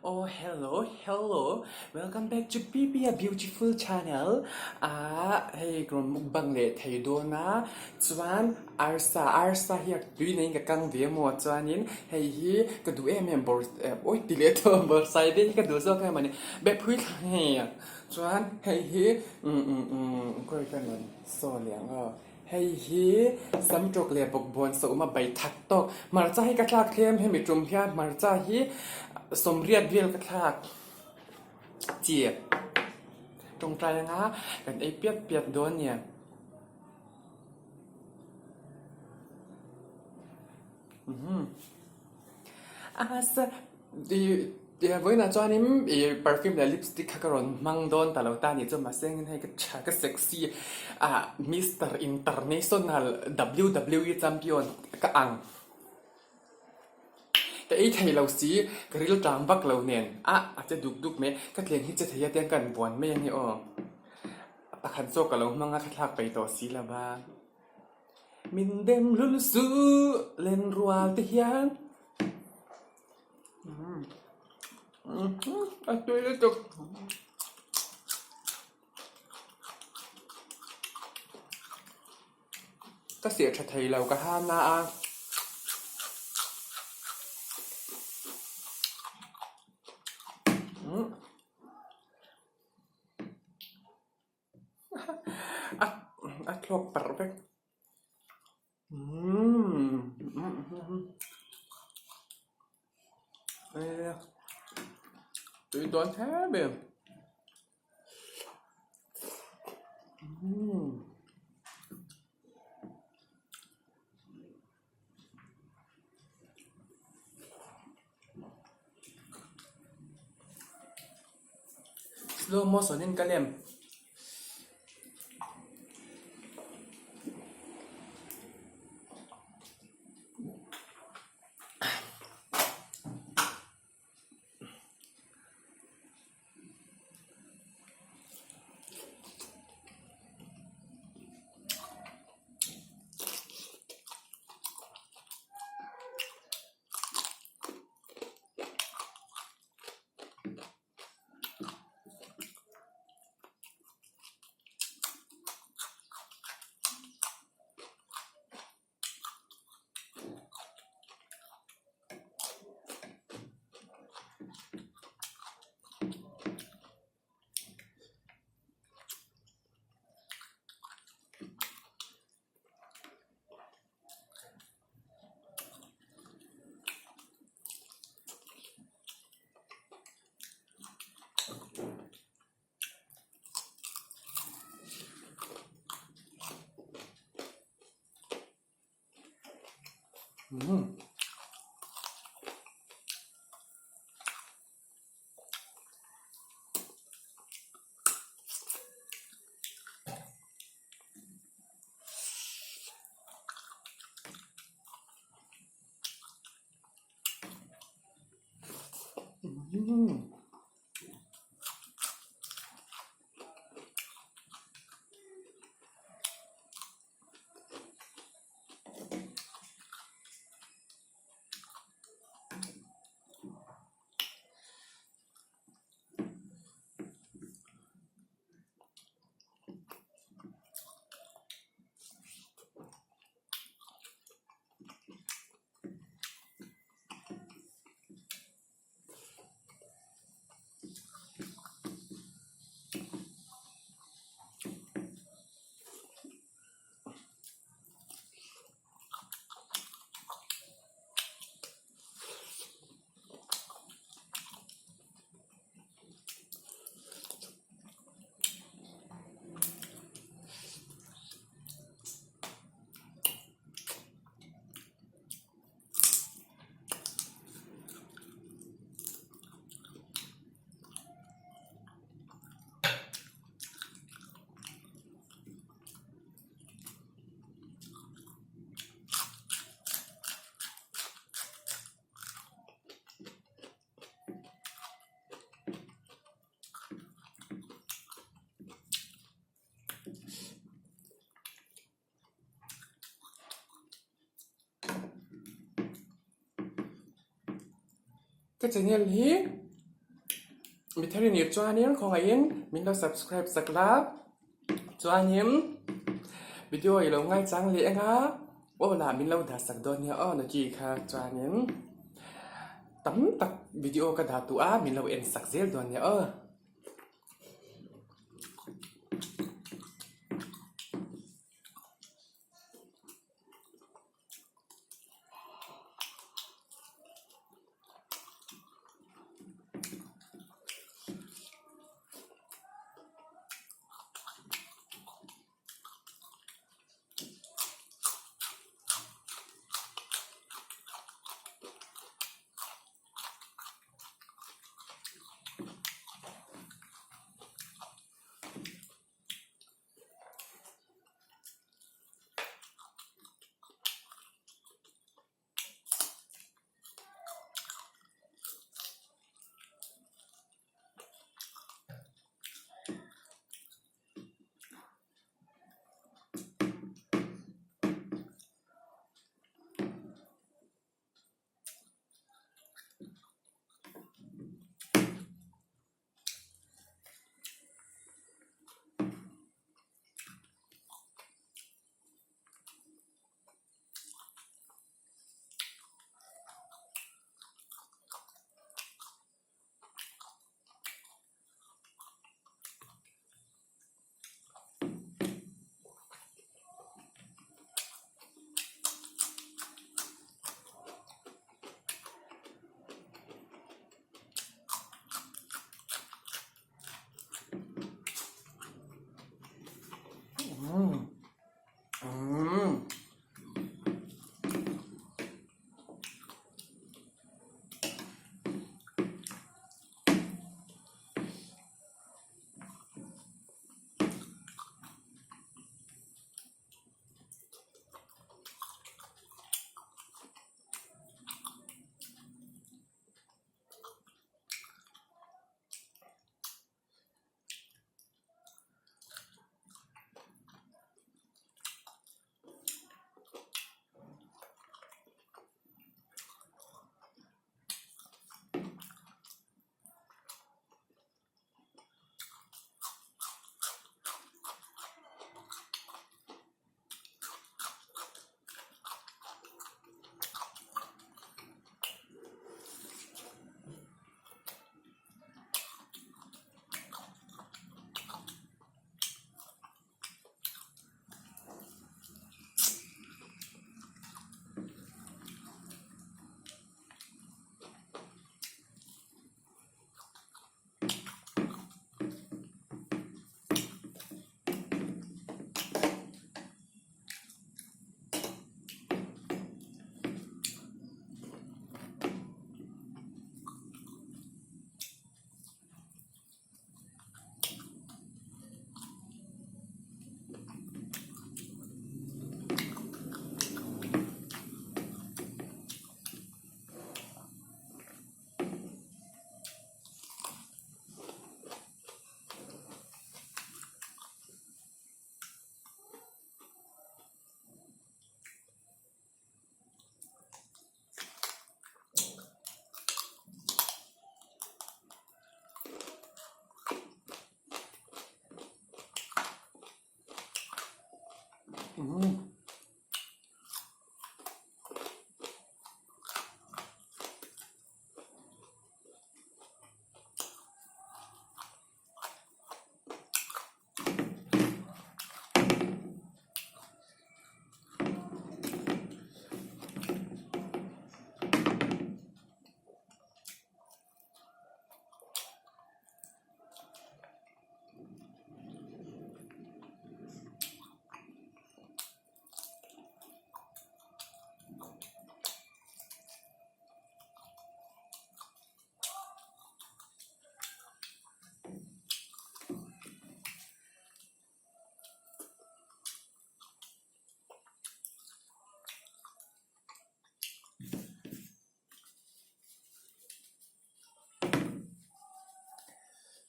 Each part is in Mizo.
Oh hello hello welcome back to Pipia beautiful channel ah hei ka rawn mukbang leh thei dawn a chuan arsa arsa hi a tui neiin ka kang ve maw chuanin hei hi ka duh em em bawrh awi ti leh tawh bawrhsai vel hi ka duh zawk em a ni bepui thla hei chuan hei hi umm umm umm khawi ka rawn saw leh ang aw. Hei hi samtawk leh bawkbawn sawhma bai that tawk. Hmarcha hi ka thlak thlem hemi tum hian hmarcha hi sawmriat vel ka thlak chi tawngtai anga kan ei piat piat dawn nia. Vawiinah chuanin ih perfume leh lipstick kha ka rawn hmang dawn ta lo ta a nih chu mahse engin hei ka tha ka sexy ah Mister International WWE champion ka ang ka ei thei lo si ka ril tang vak lo nen ah a che duk duk mai ka tleng hi che thei a tiang ka han buan mai a ni aw pakhat zawk ka lo hmang a ka thlak peih tawh si lo va. Min dem lul suh len rual te hian a tui lutuk. Ka seh tha thei lo ka ha na a. A thlawk parh vek. Tui dawn hle mai. Slow motion in ka lem. Ka channel hi. Mi thar i nih chuanin khawngaihin min lo subscribe sak la, chuanin video i lo ngaichang leh eng a, aw lah min lo dah sak dawn nia aw Naki kha chuanin tam tak video ka dah duh a min lo en sak zel dawn nia aw.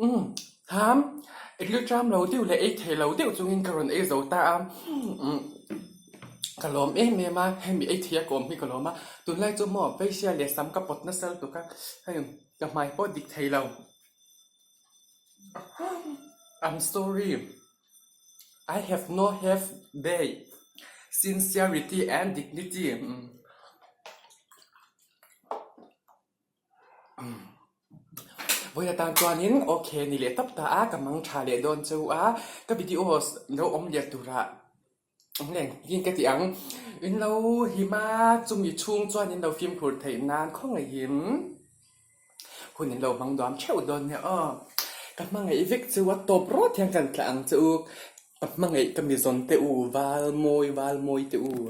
Umm tham rilru tram lo deuh leh ei thei lo deuh chungin ka rawn ei zo ta a umm ka lawm em em a hemi ei thei a ka awm hi ka lawm a tunlai chu maw facial leh sam ka pawt nasa lutuk a hei ka hmai pawh dik thei lo. I'm sorry, I have no have day, sincerity and dignity. Vawi atan chuanin okay ni leh tawp ta a, ka mang tha leh dawn cheu a, ka videos lo awm leh turah Engin ka ti ang, in lo him a, chumi chhung chuan in lo fimkhur theih nan khawngaihin hun in lo hmang duam theuh dawn nia aw. Ka hmangaih vek chu a tawp rawt hian kan thlah ang che u, ka hmangaih ka mi zawn te u, val mawi val mawi te u.